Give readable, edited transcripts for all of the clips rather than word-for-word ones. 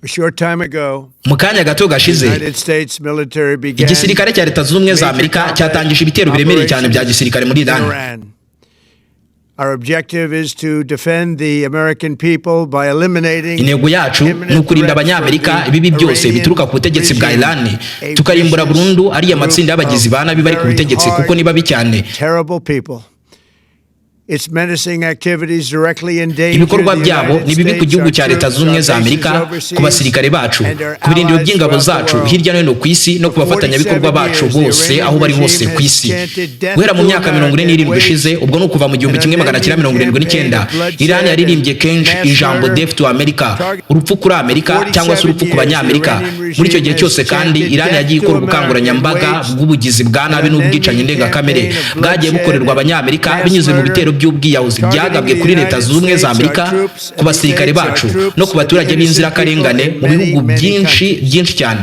A short time ago, Mu kanya gato gashize, United States military began igisirikare cya Leta Zunze Ubumwe za Amerika cyatangije ibitero biremereye cyane bya gisirikare muri in Iran. Iran. Our objective is to defend the American people by eliminating Intego yacu ni ukurinda Abanyamerika ibibi byose bituruka ku butegetsi bwa Iran, tukarimbura burundu ariya matsinda y'abagizi ba nabi bari ku butegetsi, kuko ni babi cyane. terrible people. Its menacing activities directly endanger Ibikorwa the byabo United ni bibi ku States, gihugu our cya Leta troops, Zunze Ubumwe our za bases Amerika, ku overseas, basirikare bacu, and our ku birindiro allies by'ingabo throughout the zacu world. hirya no hino ku isi, no ku bafatanyabikorwa bacu bose aho bari hose ku isi. Guhera mu myaka 47 ishize, ubwo ni ukuva mu 1979, Iran yaririmbye kenshi ijambo "Death to America", urupfu kuri Amerika cyangwa se urupfu ku Banyamerika. Muri icyo gihe cyose kandi, Iran yagiye ikora ubukangurambaga bw'ubugizi bwa nabi n'ubwicanyi ndengakamere bwagiye bukorerwa Abanyamerika binyuze mu bitero by'ubwiyahuzi byagabwe kuri Leta Zunze Ubumwe za Amerika, ku basirikare bacu no ku baturage b'inzirakarengane mu bihugu byinshi byinshi cyane.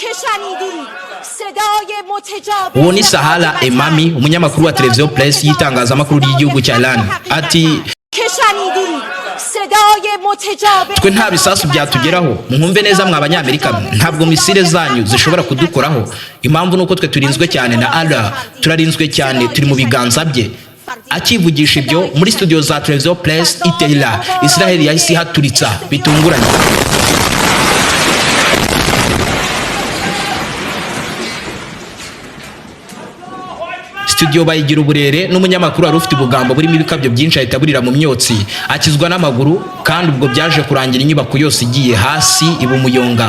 که شنیدید صدای متجاوز Uwo ni Sahara Emami, umunyamakuru wa Televiziyo Press y'itangazamakuru ry'igihugu cya Iran. Ati: که شنیدید صدای متجاوز "Twe nta bisasu byatugeraho. Mwumve neza mwa Banyamerika, ntabwo misile zanyu zishobora kudukoraho. Impamvu ni uko twe turinzwe cyane na Allah, turarinzwe cyane, turi mu biganza bye." Akivugisha ibyo muri studio za Televiziyo Press i Tehran, Israel yahise ihaturitsa bitunguranye. Studio bayigira uburere, n'umunyamakuru wari ufite ubugambo burimo ibikabyo byinshi ahita burira mu myotsi, akizwa n'amaguru. Kandi ubwo byaje kurangira inyubako yose igiye hasi iba umuyonga.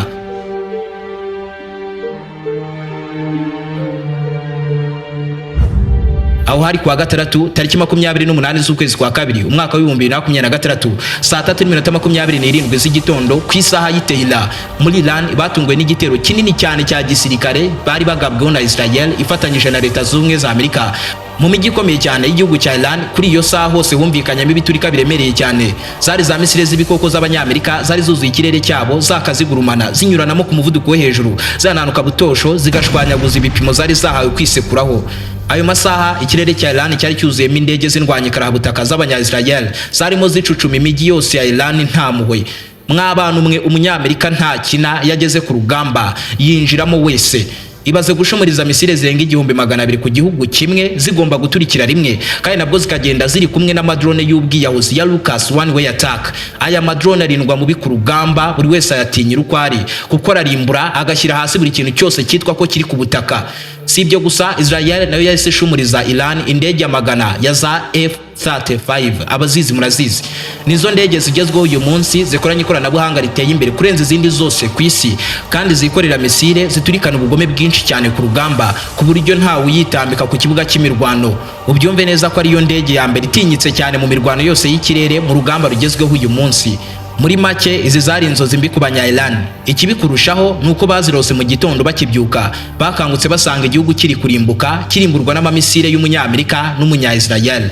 Aho hari kuwa gatandatu, tariki 28 z'ukwezi kwa kabiri, umwaka wa 2026, saa 3:27 z'igitondo ku isaha y'i Tehran muri Iran. Batunguwe n'igitero kinini cyane cya gisirikare bari bagabweho na Israel ifatanyije na Leta Zunze Ubumwe za Amerika. Mu mijyi ikomeye cyane y'igihugu cya Iran, kuri iyo saha hose humvikanyemo ibiturika biremereye cyane. Zari za misile z'ibikoko z'Abanyamerika zari zuzuye ikirere cyabo, zakazigurumana, zinyuranamo ku muvuduko wo hejuru, zananuka butosho, zigashwanyaguza ibipimo zari zahawe kwisekuraho. Ayo masaha ikirere cya Iran cyari cyuzuyemo indege z'indwanyi-karahabutaka z'Abanya-Israel zarimo zicucuma imijyi yose ya Iran nta mpuhwe. Mw'abantu mwe, Umunyamerika ntakina. Yageze ku rugamba yinjiramo wese. Ibaze gushumuriza misile zirenga 1200 ku gihugu kimwe, zigomba guturikira rimwe, kandi nabwo zikagenda ziri kumwe n'amadrone y'ubwiyahuzi ya Lucas One Way Attack. Aya madrone arindwa mubi ku rugamba, buri wese ayatinyira uko ari, kuko ararimbura agashyira hasi buri kintu cyose cyitwa ko kiri ku butaka. Si ibyo gusa, Israel nayo yahise ishumuriza Iran indege amagana ya za F-35. Abazizi murazizi, nizo ndege zigezweho uyu munsi, zikoranye ikoranabuhanga riteye imbere kurenza izindi zose ku isi, kandi zikorera misile ziturikana ubugome bwinshi cyane ku rugamba, ku buryo ntawe uyitambika ku kibuga cy'imirwano. Ubyumve neza ko ariyo ndege ya mbere itinyitse cyane mu mirwano yose y'ikirere mu rugamba rugezweho uyu munsi. Muri make, izi zari inzozi mbi ku banya Iran. Ikibi kurushaho ni uko bazirose mu gitondo bakibyuka, bakangutse basanga igihugu kiri kurimbuka, kirimburwa n'amamisile y'Umunyamerika n'Umunya-Israel.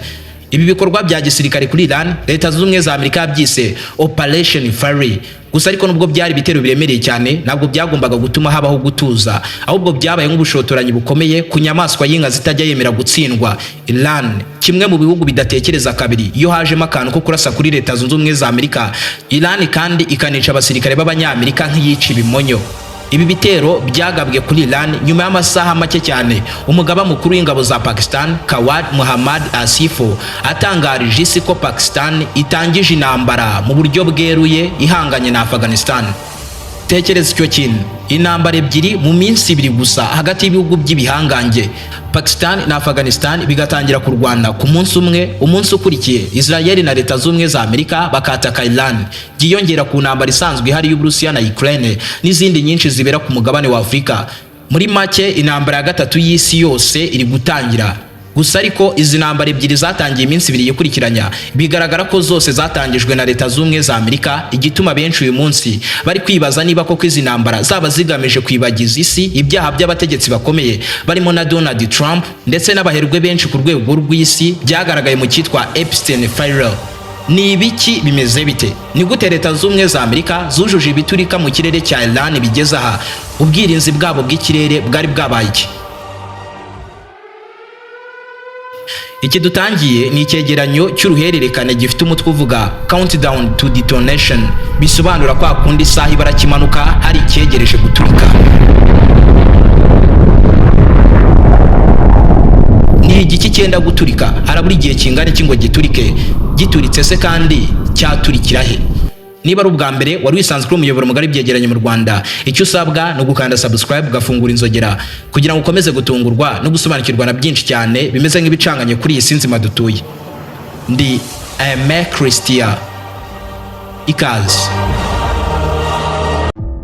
Ibi bikorwa bya gisirikare kuri Iran, Leta Zunze Ubumwe za Amerika yabyise Operation Fury. Gusa ariko, nubwo byari ibitero biremereye cyane, ntabwo byagombaga gutuma habaho gutuza, ahubwo byabaye nk'ubushotoranyi bukomeye ku nyamaswa y'inka zitajya yemera gutsindwa, Iran, kimwe mu bihugu bidatekereza kabiri iyo hajemo akantu ko kurasa kuri Leta Zunze Ubumwe za Amerika. Iran kandi ikanica abasirikare b'Abanyamerika nk'iyica ibimonyo. Ibi bitero byagabwe kuri Iran nyuma y'amasaha make cyane umugaba mukuru w'ingabo za Pakistan, Kawad Muhammad Asifo, atangarije isi ko Pakistan itangije intambara mu buryo bweruye ihanganye na Afghanistan. Tekereza icyo kintu, intambara ebyiri mu minsi 2 gusa hagati y'ibihugu by'ibihangange. Pakistan na Afghanistan bigatangira kurwana ku munsi umwe, umunsi ukurikiye Israel na Leta Z'Ubumwe za Amerika bakataka Iran, byiyongera ku ntambara isanzwe ihari y'Uburusiya na Ukraine n'izindi nyinshi zibera ku mugabane wa Afurika. Muri make, intambara ya gatatu y'isi yose iri gutangira. Gusa ariko, izi ntambara ebyiri zatangiye iminsi 2 yikurikiranya, bigaragara ko zose zatangijwe na Leta Z'Ubumwe za Amerika. Igituma benshi uyu munsi bari kwibaza niba koko izi ntambara zaba zigamije kwibagiza isi ibyaha by'abategetsi bakomeye barimo na Donald Trump ndetse n'abaherwe benshi ku rwego rw'isi byagaragaye mu cyitwa Epstein File. Ni ibiki? Bimeze bite? Ni gute Leta Z'Ubumwe za Amerika zujuje ibiturika mu kirere cya Iran bigeze aha? Ubwirinzi bwabo bw'ikirere bwari bwabaye iki? Iki dutangiye ni icyegeranyo cy'uruhererekane gifite umutwe uvuga "Countdown to Detonation", bisobanura kwa kundi isaha ibara kimanuka hari icyegereje guturika. Ni igiki cyenda guturika? Harabura igihe kingana iki ngo giturike? Gituritse se kandi cyaturikira he? Niba ari ubwa mbere wari wisanzwe kuri umuyoboro mugari byegeranye mu Rwanda, icyo usabwa ni ugukanda subscribe, ugafungura inzogera kugira ngo ukomeze gutungurwa no gusobanukirwa na byinshi cyane bimeze nk'ibicanganye kuri iyi si nzima dutuye. Ndi Aime Christian, ikaze.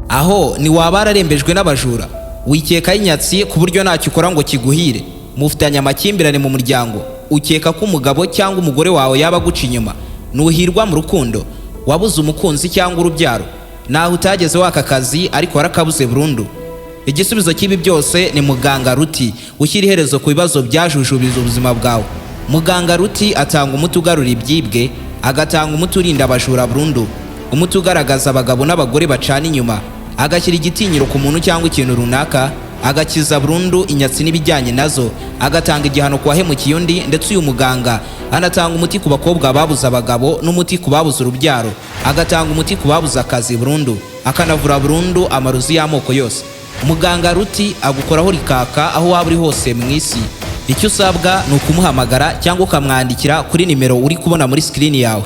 Aho ntiwaba wararembejwe n'abajura, wikekaho inyatsi ku buryo ntacyo ukora ngo kiguhire, mufitanye amakimbirane mu muryango, ukeka ko umugabo cyangwa umugore wawe yaba aguca inyuma, ntuhirwa mu rukundo, wabuze umukunzi cyangwa urubyaro, naho utageze waka akazi ariko warakabuze burundu. Igisubizo cy'ibi byose ni Muganga Ruti, ushyira iherezo ku bibazo byajujubiza ubuzima bwawe. Muganga Ruti atanga umuti ugarura ibyibwe, agatanga umuti urinda abajura burundu, umuti ugaragaza abagabo n'abagore bacana inyuma, agashyira igitinyiro ku muntu cyangwa ikintu runaka, agakiza burundu inyatsi n'ibijyanye nazo, agatanga igihano ku wahemukiye undi. Ndetse uyu muganga anatanga umuti ku bakobwa babuze abagabo n'umuti ku babuze urubyaro, agatanga umuti ku babuze akazi burundu, akanavura burundu amarozi y'amoko yose. Muganga Ruti agukoraho rikaka aho waba uri hose mu isi. Icyo usabwa ni ukumuhamagara cyangwa ukamwandikira kuri nimero uri kubona muri sikirini yawe.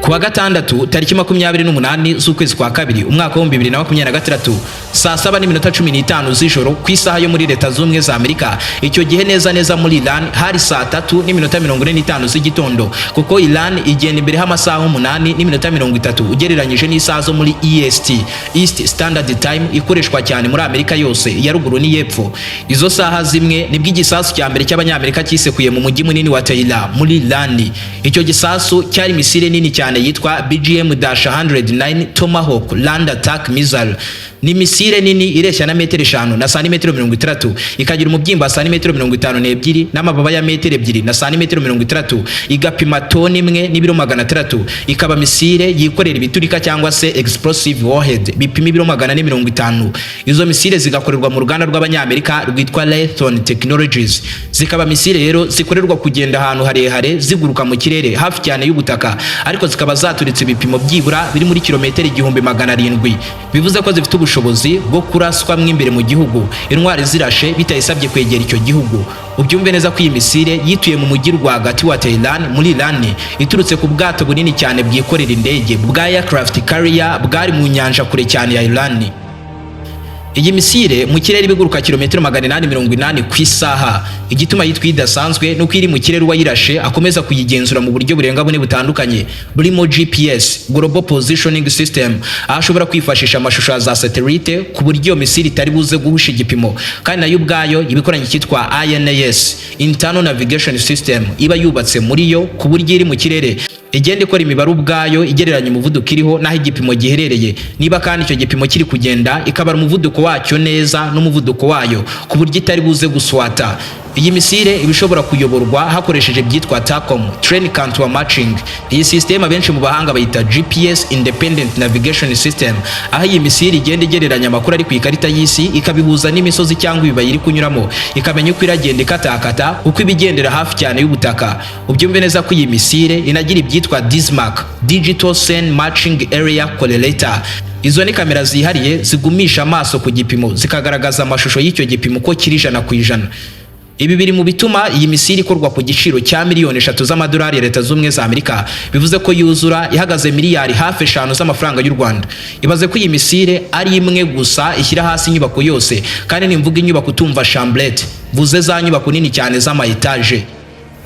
Ku wa gatandatu tariki 28 z'ukwezi kwa kabiri umwaka wa 2026, saa 7:15 z'ijoro ku isaha yo muri Leta z'Ubumwe za Amerika. Icyo gihe neza neza muri Iran hari saa 3:45 z'igitondo, kuko Iran igenda imbere y'amasaha 8:30 ugereranyije n'isaha zo muri EST, East Standard Time, ikoreshwa cyane muri Amerika yose iya ruguru n'iy'epfo. Izo saha zimwe nibwo igisasu cya mbere cy'Abanyamerika cyisekuye mu mujyi munini wa Tehran muri Iran. Icyo gisasu cyari misile nini cyane yitwa BGM-109 Tomahawk Land Attack Missile. Ni misile nini ireshya na metero 5 na santimetero 60, ikagira umubyimba wa santimetero 52 n'amababa ya metero 2 na santimetero 60, igapima toni 1 n'ibiro 600, ikaba misile yikorera ibiturika cyangwa se explosive warhead bipima ibiro 450. Izo misile zigakorerwa mu ruganda rw'Abanyamerika rwitwa Raytheon Technologies, zikaba misile rero zikorerwa kugenda ahantu harehare, ziguruka mu kirere hafi cyane y'ubutaka, ariko zikaba zaturitse ibipimo byibura biri muri kilometero 1700. Bivuze ko zifite ubushobozi bwo kuraswa mo imbere mu gihugu intwari zirashe, bitayisabye kwegera icyo gihugu. Ubyumve neza ko iyi misile yituye mu mujyi rwagati wa Tehran muri Iran, iturutse ku bwato bunini cyane bwikorera indege bwa aircraft carrier bwari mu nyanja kure cyane ya Iran. Iyi misile mu kirere ibiguruka kilometero 880 ku isaha. Igituma yitwa idasanzwe nuko iri mu kirere uwayirashe akomeza kuyigenzura mu buryo burenga bune butandukanye, burimo GPS, Global Positioning System, aho ashobora kwifashisha amashusho ya za satellite ku buryo iyo misile itari buze guhusha igipimo, kandi nayo ubwayo iba ikoranye icyitwa INS, Internal Navigation System, iba yubatse muri yo, ku buryo iri mu kirere igenda ikora imibare ubwayo igereranya umuvuduko iriho n'aho igipimo giherereye. Niba kandi icyo gipimo kiri kugenda, ikabara umuvuduko wacyo neza n'umuvuduko wayo, ku buryo itari buze guswata. Iyi misile iba ishobora kuyoborwa hakoresheje ibyitwa TACOM, Terrain Contour Matching. Iyi system abenshi mu bahanga bayita GPS Independent Navigation System, aho iyi misile igenda igereranya amakuru ari ku ikarita y'isi, ikabihuza n'imisozi cyangwa ibibaya iri kunyuramo, ikamenya uko iragenda ikatakata, uko ibigendera hafi cyane y'ubutaka. Ubyumve neza ko iyi misile inagira ibyitwa DSMAC, Digital Scene Matching Area Correlator. Izo ni kamera zihariye zigumisha amaso ku gipimo, zikagaragaza amashusho y'icyo gipimo uko kiri 100%. Ibi biri mu bituma iyi misile ikorwa ku giciro cya miliyoni 3 z'amadolari ya Leta z'Ubumwe za Amerika, bivuze ko yuzura ihagaze miliyari hafi 5 z'amafaranga y'u Rwanda. Ibaze ko iyi misile ari imwe gusa ishyira hasi inyubako yose, kandi nimvuga inyubako utumva chambrette, mvuze za nyubako nini cyane z'ama etaje.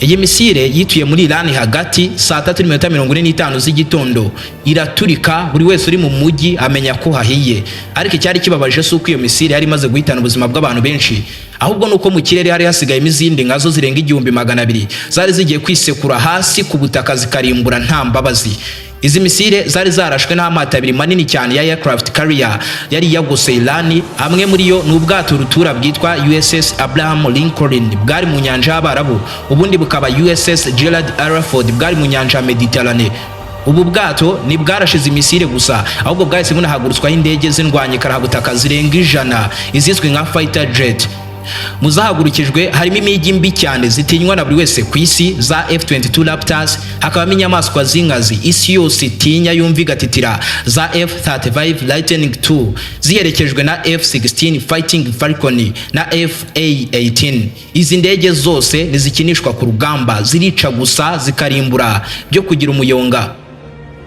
Iyi misile yituye muri Iran hagati saa 3:45 z'igitondo, iraturika, buri wese uri mu mujyi amenya ko hahiye. Ariko icyari kibabaje si uko iyo misile yari imaze guhitana ubuzima bw'abantu benshi, ahubwo nuko mu kirere hari hasigayemo izindi nkazo zirenga 1200 zari zigiye kwisekura hasi ku butaka, zikarimbura nta mbabazi. Izi misile zari zarashwe n'amato abiri manini cyane ya aircraft carrier yari yagose Iran. Amwe muri yo ni ubwato rutura bwitwa USS Abraham Lincoln bwari mu nyanja y'Abarabu, ubundi bukaba USS Gerald R. Ford bwari mu nyanja ya Mediterane. Ubu bwato ntibwarashize imisile gusa, ahubwo bwahise bunahagurutswaho indege z'indwanyi karahabutaka zirenga 100, izizwi nka fighter jet. Mu zahagurukijwe harimo imigi mbi cyane zitinywa na buri wese ku isi za F-22 Raptors, hakabamo inyamaswa z'inkazi isi yose itinya yumva igatitira za F-35 Lightning II, ziherekejwe na F-16 Fighting Falcon na FA-18. Izi ndege zose ntizikinishwa ku rugamba, zirica gusa, zikarimbura byo kugira umuyonga.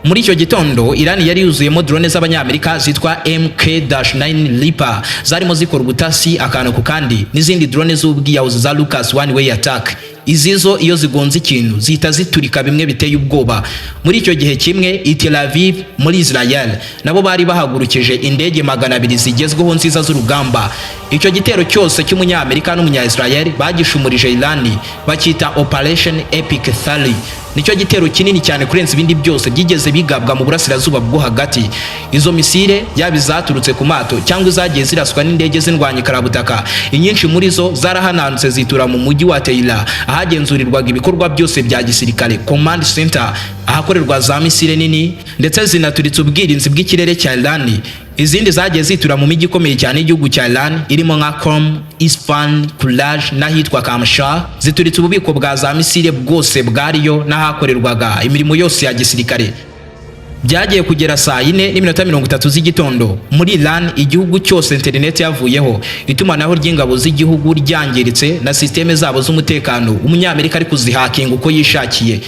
Muri icyo gitondo Irani yari yuzuyemo drone z'Abanyamerika zitwa MK-9 Reaper, zarimo zikora ubutasi akantu ku kandi, n'izindi drone z'ubwiyahuzi za Lucas One Way Attack. Izi zo iyo zigonze ikintu zihita ziturika bimwe biteye ubwoba. Muri icyo gihe kimwe, i Tel Aviv muri Israel nabo bari bahagurukije indege 200 zigezweho nziza z'urugamba. Icyo gitero cyose cy'Umunyamerika n'Umunya-Israel bagishumurije Irani, bacyita Operation Epic Fury. Nicyo gitero kinini cyane kurenza ibindi byose byigeze bigabwa mu Burasirazuba bwo Hagati. Izo misile, yaba izaturutse ku mato cyangwa izagiye ziraswa n'indege z'indwanyi karabutaka, inyinshi muri zo zarahananutse zitura mu mujyi wa Tehran, ahagenzurirwaga ibikorwa byose bya gisirikare, command center, ahakorerwa za misile nini, ndetse zinaturitse ubwirinzi bw'ikirere cya Iran. Izindi zagiye zitura mu mijyi ikomeye cyane y'igihugu cya Iran, irimo nka Qom, Isfahan, Karaj n'ahitwa Kamsha, zituritse ububiko bwa za misile bwose bwariyo n'ahakorerwaga imirimo yose ya gisirikare. Byagiye kugera saa 4:30 z'igitondo muri Iran, igihugu cyose interineti yavuyeho, itumanaho ry'ingabo z'igihugu ryangiritse, na sisiteme zabo z'umutekano Umunyamerika ari kuzihakinga uko yishakiye.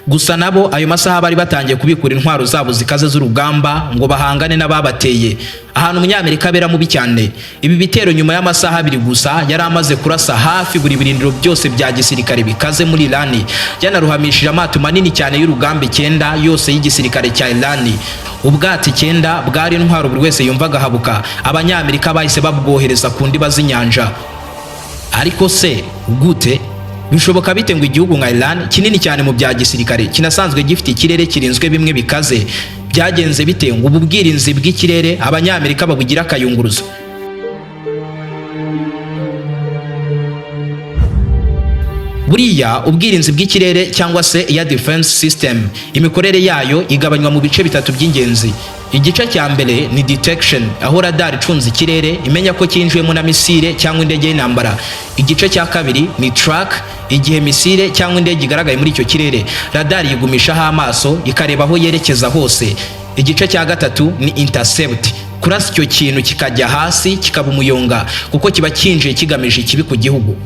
Gusa nabo ayo masaha bari batangiye kubikura intwaro zabo zikaze z'urugamba ngo bahangane n'ababateye. Ahantu Umunyamerika abera mubi cyane. Ibi bitero, nyuma y'amasaha 2 gusa, yari amaze kurasa hafi buri birindiro byose bya gisirikare bikaze muri Irani, yanaruhamishije amato manini cyane y'urugamba 9 yose y'igisirikare cya Irani. Ubwato 9 bwari intwaro buri wese yumvaga habuka, Abanyamerika bahise babwohereza ku ndiba z'inyanja. Ariko se gute? Bishoboka bite ngo igihugu nka Iran, kinini cyane mu bya gisirikare, kinasanzwe gifite ikirere kirinzwe bimwe bikaze, byagenze bite ngo ubu bwirinzi bw'ikirere Abanyamerika babugira akayunguruzo? Buriya ubwirinzi bw'ikirere cyangwa se air defense system, imikorere yayo igabanywa mu bice bitatu by'ingenzi. Igice cya mbere ni detection, aho radar icunze ikirere imenya ko cyinjiwemo na misile cyangwa indege y'intambara. Igice cya kabiri ni track, igihe misile cyangwa indege igaragaye muri icyo kirere, radar yigumishaho amaso ikareba aho yerekeza hose. Igice cya gatatu ni intercept, kurasa icyo kintu kikajya hasi kikaba umuyonga, kuko kiba cyinjiye kigamije ikibi ku gihugu.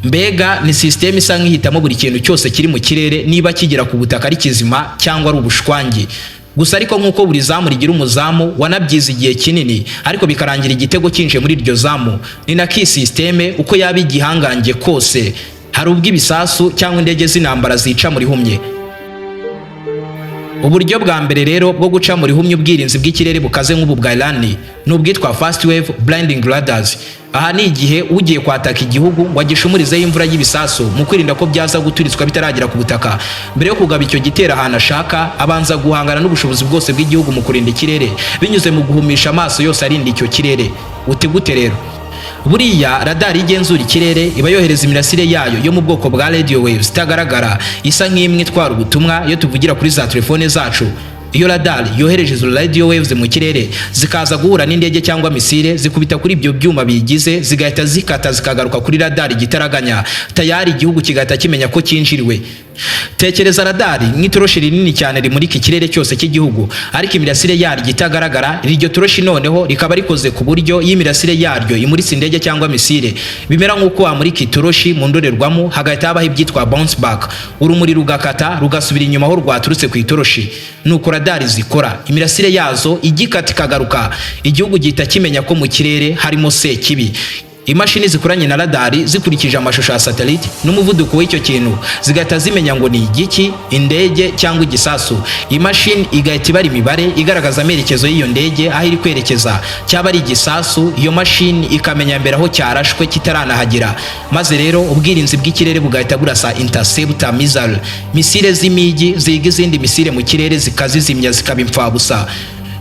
Mbega ni sisiteme isa nk'ihitamo buri kintu cyose kiri mu kirere niba kigera ku butaka ari kizima cyangwa ari ubushwangi gusa. Ariko nk'uko buri zamu rigira umuzamu wanabyize igihe kinini, ariko bikarangira igitego cyinjiye muri iryo zamu, ni nako iyi sisiteme uko yaba igihangange kose, hari ubwo ibisasu cyangwa indege z'intambara zica muri humye. Uburyo bwa mbere rero bwo guca muri humye ubwirinzi bw'ikirere bukaze nk'ubu bwa Iran ni ubwitwa fast wave blinding radars. Aha ni igihe ugiye kwataka igihugu ngo agishumurizeho imvura y'ibisasu mu kwirinda ko byaza guturitswa bitaragera ku butaka. Mbere yo kugaba icyo gitero ahantu ashaka, abanza guhangana n'ubushobozi bwose bw'igihugu mu kurinda ikirere, binyuze mu guhumisha amaso yose arinda icyo kirere. Uti gute rero? Buriya radari igenzura ikirere iba yohereza imirasire yayo yo mu bwoko bwa radio waves itagaragara, isa nk'imwe itwara ubutumwa iyo tuvugira kuri za telefone zacu. Iyo radari yohereje izo radio waves mu kirere, zikaza guhura n'indege cyangwa misile, zikubita kuri ibyo byuma biyigize, zigahita zikata zikagaruka kuri radari igitaraganya. Tayari igihugu kigahita kimenya ko cyinjiriwe. Tekereza radari nk'itoroshi rinini cyane rimurika ikirere cyose cy'igihugu, ariko imirasire yaryo itagaragara. Iryo toroshi noneho rikaba rikoze ku buryo iyo imirasire yaryo imuritse indege cyangwa misile, bimera nk'uko wamurika itoroshi mu ndorerwamo, hagahita habaho ibyitwa bounce back, urumuri rugakata rugasubira inyuma aho rwaturutse ku itoroshi. Nuko radari zikora, imirasire yazo igikata ikagaruka, igihugu gihita kimenya ko mu kirere harimo sekibi. Imashini zikoranye na radari zikurikije amashusho ya satellite n'umuvuduko w'icyo kintu, zigahita zimenya ngo ni igiki, indege cyangwa igisasu. Imashini igahita ibara imibare igaragaza amerekezo y'iyo ndege, aho iri kwerekeza. Cyaba ari igisasu, iyo mashini ikamenya mbere aho cyarashwe kitaranahagera. Maze rero ubwirinzi bw'ikirere bugahita burasa interceptor missile, misile z'imigi ziga izindi misile mu kirere, zikazizimya zikaba imfabusa.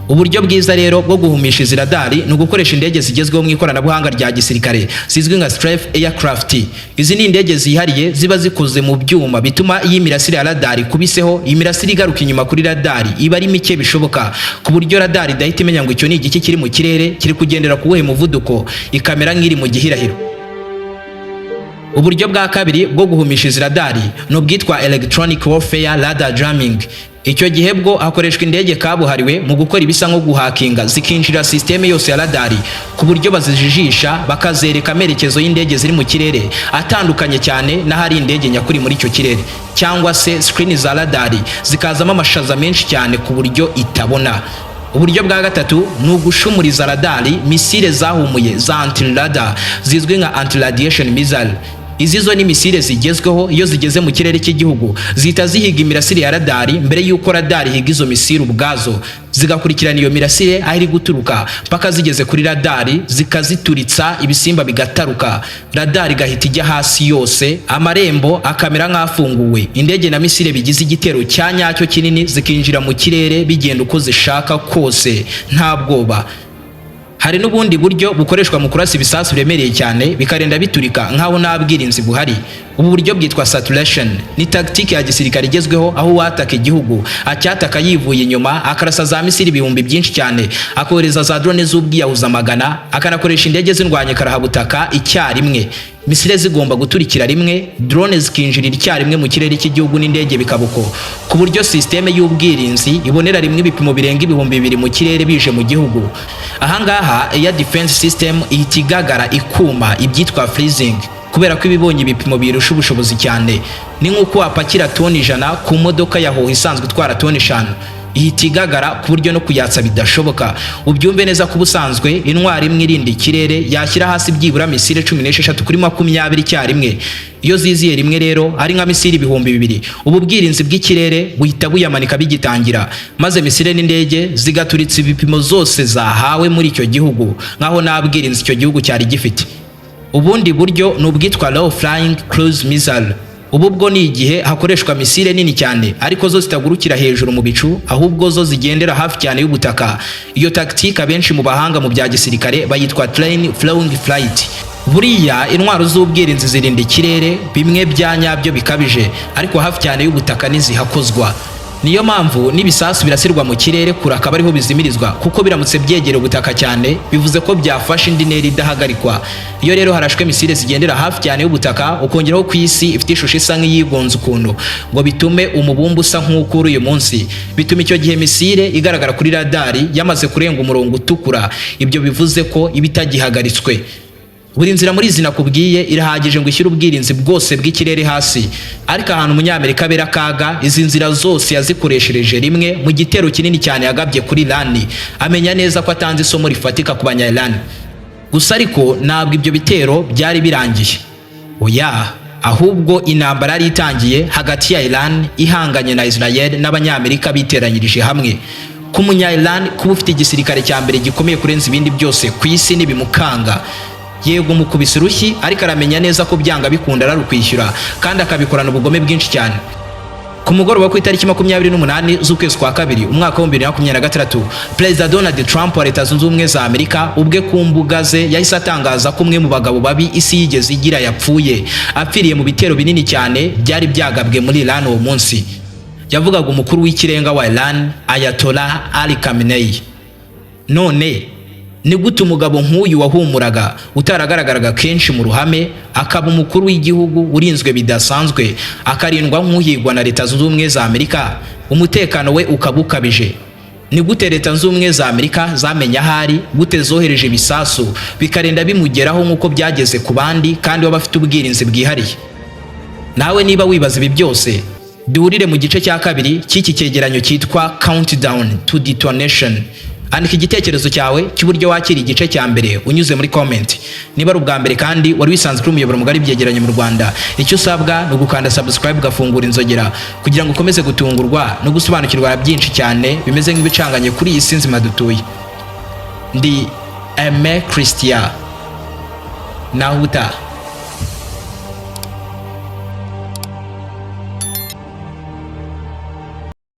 Uburyo bwiza rero bwo guhumisha izi radari ni ugukoresha indege zigezweho mu ikoranabuhanga rya gisirikare zizwi nka stealth aircraft. Izi ni indege zihariye ziba zikoze mu byuma bituma iyo imirasire ya radari ikubiseho, imirasire igaruka inyuma kuri radari iba ari mike bishoboka, ku buryo radari idahita imenya ngo icyo ni igiki kiri mu kirere, kiri kugendera ku wuhe muvuduko, ikamera nk'iri mu gihirahiro. Uburyo bwa kabiri bwo guhumisha izi radari ni ubwitwa electronic warfare radar jamming. Icyo gihe bwo hakoreshwa indege kabuhariwe mu gukora ibisa nko guhakinga, zikinjira sisiteme yose ya radari, ku buryo bazijijisha, bakazereka amerekezo y'indege ziri mu kirere atandukanye cyane n'ahari indege nyakuri muri icyo kirere, cyangwa se screen za radari zikazamo amashaza menshi cyane ku buryo itabona. Uburyo bwa gatatu ni ugushumuriza radari misile zahumuye za anti-radar zizwi nka anti-radiation missile. Izi zo ni misile zigezweho, iyo zigeze mu kirere cy'igihugu zihita zihiga imirasire ya radari mbere y'uko radari ihiga izo misile ubwazo, zigakurikirana iyo mirasire aho iri guturuka mpaka zigeze kuri radari, zikazituritsa, ibisimba bigataruka, radari igahita ijya hasi yose, amarembo akamera nk'afunguwe, indege na misile bigize igitero cya nyacyo kinini zikinjira mu kirere bigenda uko zishaka kose nta bwoba. Hari n'ubundi buryo bukoreshwa mu kurasa ibisasu biremereye cyane bikarenda biturika nk'aho nta bwirinzi buhari. Ubu buryo bwitwa saturation. Ni tactique ya gisirikare igezweho, aho uwataka igihugu acyataka yivuye inyuma, akarasa za misiri ibihumbi byinshi cyane, akohereza za drone z'ubwiyahuza magana, akanakoresha indege zindwanya karahabutaka icyarimwe. Misile zigomba guturikira rimwe, drone zikinjirira icyarimwe mu kirere cy'igihugu n'indege bikabuko, ku buryo sisiteme y'ubwirinzi ibonera rimwe ibipimo birenga 2000 mu kirere bije mu gihugu. Ahangaha air defense system ihita igagara, ikuma, ibyitwa freezing, kubera ko ibibonye ibipimo birusha ubushobozi cyane. Ni nk'uko wapakira toni 100 ku modoka ya hoho isanzwe itwara toni 5, ihita igagara ku buryo no kuyatsa bidashoboka. Ubyumve neza ko ubusanzwe intwari imwe irinda ikirere yashyira hasi byibura misile 16 kuri 20 icyarimwe. Iyo ziziye rimwe rero ari nka misile 2000, ubu bwirinzi bw'ikirere buhita buyamanika bigitangira, maze misile n'indege zigaturitsa ibipimo zose zahawe muri icyo gihugu nk'aho nta bwirinzi icyo gihugu cyari gifite. Ubundi buryo ni ubwitwa low flying cruise missile. Ubu bwo ni igihe hakoreshwa misile nini cyane ariko zo zitagurukira hejuru mu bicu, ahubwo zo zigendera hafi cyane y'ubutaka. Iyo tactique abenshi mu bahanga mu bya gisirikare bayitwa terrain following flight. Buriya intwaro z'ubwirinzi zirinda ikirere bimwe bya nyabyo bikabije, ariko hafi cyane y'ubutaka ntizihakozwa. Niyo mpamvu n'ibisasu birasirwa mu kirere kure akaba ariho bizimirizwa, kuko biramutse byegera ubutaka cyane bivuze ko byafashe indi ntera idahagarikwa. Iyo rero harashwe misile zigendera hafi cyane y'ubutaka, ukongeraho ku isi ifite ishusho isa nk'iyigonze ukuntu ngo bitume umubumbe usa nk'uko uri uyu munsi, bituma icyo gihe misile igaragara kuri radari yamaze kurenga umurongo utukura. Ibyo bivuze ko iba itagihagaritswe. Buri nzira muri izi nakubwiye irahagije ngo ishyire ubwirinzi bwose bw'ikirere hasi, ariko ahantu umunyamerika abera akaga, izi nzira zose yazikoreshereje rimwe mu gitero kinini cyane yagabye kuri Iran, amenya neza ko atanze isomo rifatika ku banya Iran. Gusa ariko ntabwo ibyo bitero byari birangiye, oya, ahubwo intambara yari itangiye hagati ya Iran ihanganye na Israel n'Abanyamerika biteranyirije hamwe. Ku munya Iran, kuba ufite igisirikare cya mbere gikomeye kurenza ibindi byose ku isi ntibimukanga. Yego umukubise urushyi, ariko aramenya neza ko byanga bikunda ararukwishyura, kandi akabikorana ubugome bwinshi cyane. Ku mugoroba ku itariki 28 z'ukwezi kwa kabiri umwaka wa 2026, Perezida Donald Trump wa Leta Zunze Ubumwe za Amerika ubwe ku mbuga ze yahise atangaza ko umwe mu bagabo babi isi yigeze igira yapfuye, apfiriye mu bitero binini cyane byari byagabwe muri Iran uwo munsi. Yavugaga umukuru w'ikirenga wa Iran, Ayatollah Ali Khamenei. None ni gute umugabo nk'uyu wahumuraga, utaragaragaraga kenshi mu ruhame, akaba umukuru w'igihugu urinzwe bidasanzwe, akarindwa nk'uhigwa na Leta Zunze Ubumwe za Amerika, umutekano we ukaba ukabije, ni gute Leta Zunze Ubumwe za Amerika zamenya ahari? Gute zohereje ibisasu bikarenda bimugeraho nk'uko byageze ku bandi, kandi baba bafite ubwirinzi bwihariye? Nawe niba wibaza ibi byose, duhurire mu gice cya kabiri cy'iki cyegeranyo cyitwa Countdown to Detonation. Andika igitekerezo cyawe cy'uburyo wakira igice cya mbere unyuze muri comment. Niba ari ubwa mbere kandi wari wisanzwe kuri umuyoboro mugari byegeranye mu Rwanda, icyo usabwa ni ugukanda subscribe, ugafungura inzogera kugira ngo ukomeze gutungurwa no gusobanukirwa byinshi cyane bimeze nk'ibicanganye kuri iyi si nzima dutuye. Ndi Aime Christian, naho ubutaha.